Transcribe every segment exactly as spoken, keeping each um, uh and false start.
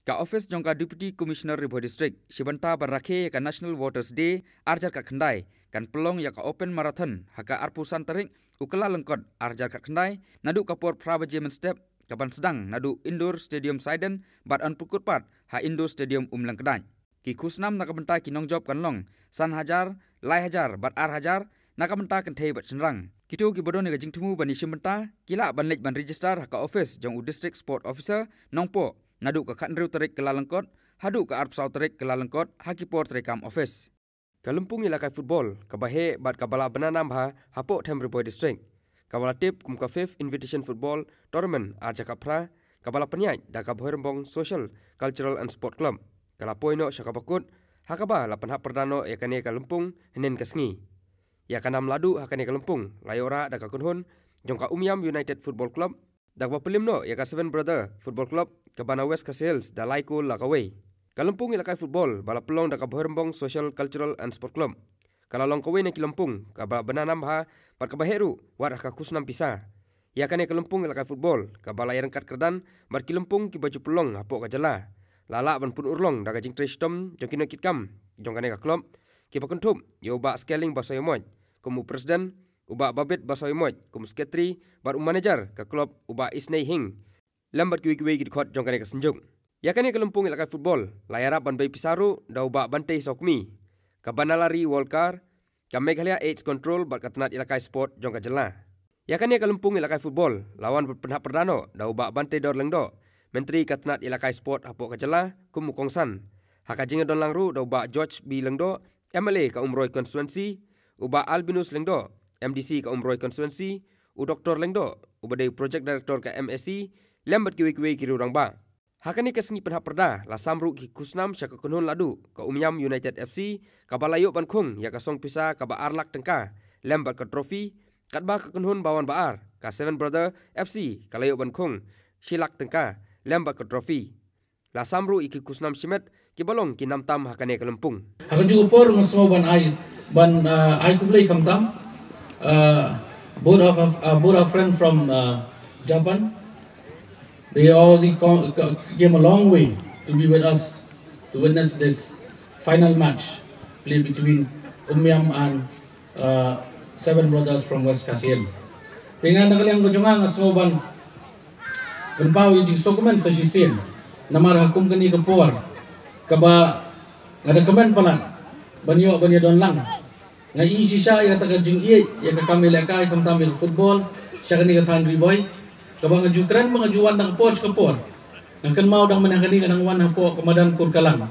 Ka office jong ka Deputy Commissioner Ri Bhoi District, shibynta ban rakhe ïa ka National Voters Day ar hajar khatkhyndai, kan pynlong ïa ka Open Marathon ha ka arphew san tarik u Kyllalyngkot ar hajar khatkhyndai, naduh ka por phra baje mynstep, kaban sdang naduh Indoor Stadium Saiden bad yn pynkut pat ha Indoor Stadium Umlyngkdait. Ki khusnam na ka bynta ki nongjop kan long san hajar, lai hajar bad ar hajar, na ka bynta kynthei bad shynrang. Kito kiba don ïa ka jingthmu ban ïashim bynta, ki lah ban leit ban register ha ka office jong u District Sport Officer, Nongpoh, naduh ka khathynriew tarik Kyllalyngkot haduh ka arphew saw tarik Kyllalyngkot ha ki por treikam office. Ka lympung ïalehkai football kaba heh bad kaba la bna nam bha hapoh Them Ri Bhoi District, kaba la tip kum ka Fifth Invitation Football Tournament ar hajar khatphra, kaba la pynïaid da ka Bhoirymbong Social, Cultural and Sport Club, ka la poi noh sha kaba kut, ha kaba la pynhap pyrda noh ïa kane ka lympung hynnin ka sngi. Ïa ka nam la duh ha kane ka lympung la ïoh rah da ka kynhun jong ka Umiam United Football Club, da kaba pynlip noh ïa ka Seven Brother Football Club kaba na West Khasi Hills da lai kol la kawei. Ka lympung ïalehkai football ba la pynlong da ka Bhoirymbong Social, Cultural and Sport Club, ka la long kawei na ki lympung kaba bna nam bha bad kaba heh ruh wat ha ka khusnam pisa. Ïa kane ka lympung ïalehkai football kaba la ïaryngkat kyrdan bad ki lympung kiba ju pynlong hapoh ka jylla, la lah ban pynurlong da ka jingtrei shitom jong ki nongkitkam jong kane ka club, kiba kynthup ïa u Bah Scaling Basaiawmoit kum u president, u Bah Babit Basaiawmoit kum u secretary bad u manager ka club u Bah Isnei Hing, lem bad kiwei kiwei ki dkhot jong kane ka synjuk. Ïa kane ka lympung ïalehkai football la ïarap ban bei pisa ruh da u Bah Bantei Sawkmie, ka Banalari World Car, ka Meghalaya AIDS Control bad ka tnat ïalehkai sport jong ka jylla. Ïa kane ka lympung ïalehkai football la wan ban pynhap pyrda noh da u Bah Banteidor Lyngdoh, Myntri ka tnat ïalehkai sport hapoh ka jylla kum u kongsan, ha ka jingïadonlang ruh da u Bah George B Lyngdoh, M L A ka Umroi Constituency, u Bah Albinus Lyngdoh, M D C ka Umroi Constituency, u Doktor Lyngdoh, uba dei Project Director ka M A C, lem bad kiwei kiwei ki riew rangbah. Ha kane ka sngi pynhap pyrda la sam ruh ki khusnam sha ka kynhun la duh ka Umiam United F C, kaba la ïoh ban khung ïa ka song pisa kaba ar lak tyngka lem bad ka trophy, katba ka kynhun ba wan ba ar, ka Seven Brother F C, ka la ïoh ban khung shi lak tyngka lem bad ka trophy. La sam ruh ïa ki khusnam shimet kiba long ki nam tam ha kane ka lympung. Ha kajuh ka por nga sngew ban ai, ban, uh, ai khublei khamtam, uh, both of, uh, both our friend from, uh, Japan. They already co- co- came a long way to be with us to witness this final match play between Umiam and, uh, Seven Brothers from West Khasi Hills. Te nga na ka liang ka jong nga nga sngew ban pynpaw ïa jingsngewkmen sa shisien, namar ha kum kane ka por kaba nga da kmen palat ban ïoh ban ïadon lang. Nga i shisha ïa kata ka jingïeit ïa ka kam ïalehkai khamtam ïa ka football sha kane ka thaiñ Ri Bhoi, kaba nga ju kren ba nga ju wan da ka por sha ka por. Nga kynmaw dang mynne ha kane nga dang wan hapoh ka madan Kurkalang,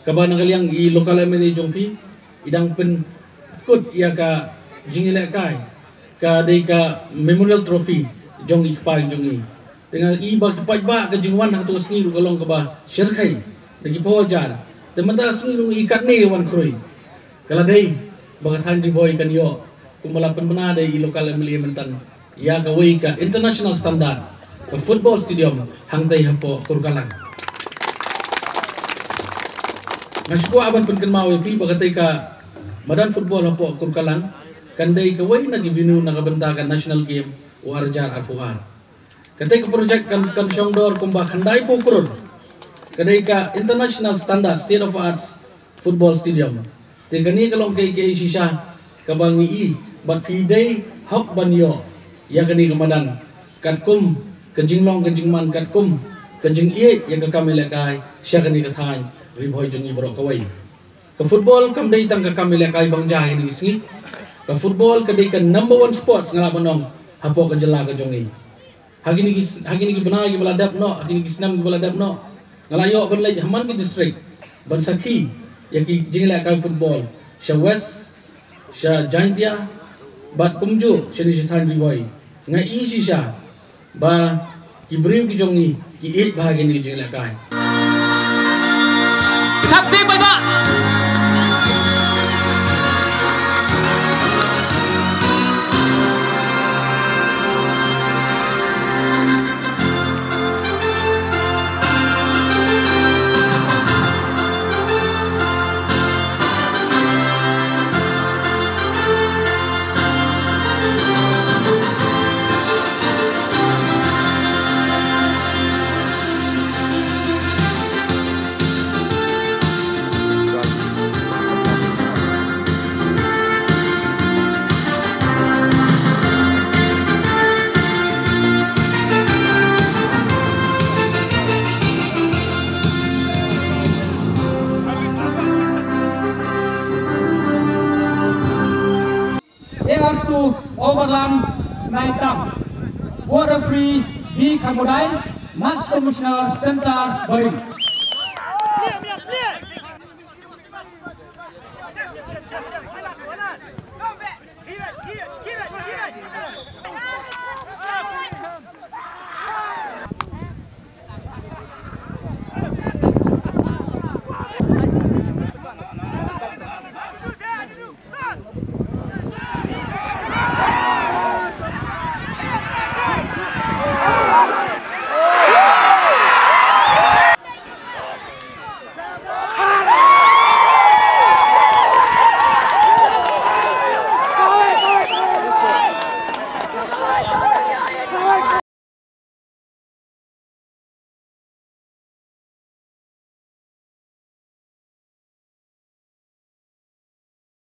kaba na ka liang i local M L A jong phi i dang pynkut ïa ka jingïalehkai, ka dei ka memorial trophy jong i kpa jong i. Te nga i ba ki paidbah ka jingwan ha kato ka sngi ruh ka long kaba shyrkhei da ki phew hajar. Te mynta ka sngi ruh i katne wan khrui. Ka la dei ba ka thaiñ Ri Bhoi kan ïoh, kumba la pynbna da i local M L A mynta, ïa kawei ka international standard ka football stadium hangtei hapoh Kurkalang. Nga shu kwah ban pynkynmaw ïa phi ba katei ka madan football hapoh Kurkalang kan dei kawei na ki venue na ka bynta ka national game u ar hajar arphew ar. Katei ka project kan, kan shong dor kumba khyndaiphew klur. Ka dei ka international standard state of arts football stadium. Te kane ka long kaei kaei shisha kaba ngi i bad phi dei hok ban ïoh ïa kane ka madan katkum ka jinglong ka jingman, katkum ka jingïeit ïa ka kam ïalehkai sha kane ka thaiñ Ri Bhoi jong ngi baroh kawei. Ka football kam dei tang ka kam ïalehkai bang ja ha kine ki sngi. Ka football ka dei ka number one sports nga lah ban ong hapoh ka jylla ka jong ngi. Ha kine ki, ha kine ki bnai kiba la dep noh, ha kine ki snem kiba la dep noh, nga la ïoh ban leit ha man ki district ban sakhi ïa ki jingïalehkai football sha West, sha Jaintia bad kumjuh shane sha thaiñ Ri Bhoi. Nga i shisha ba ki briew ki jong ngi ki ïeit bha ïa kine ki jingïalehkai. Thap ti paidbah. Lam Snaitam. Court referee B Kharmodai. Match commissioner Centre Baring.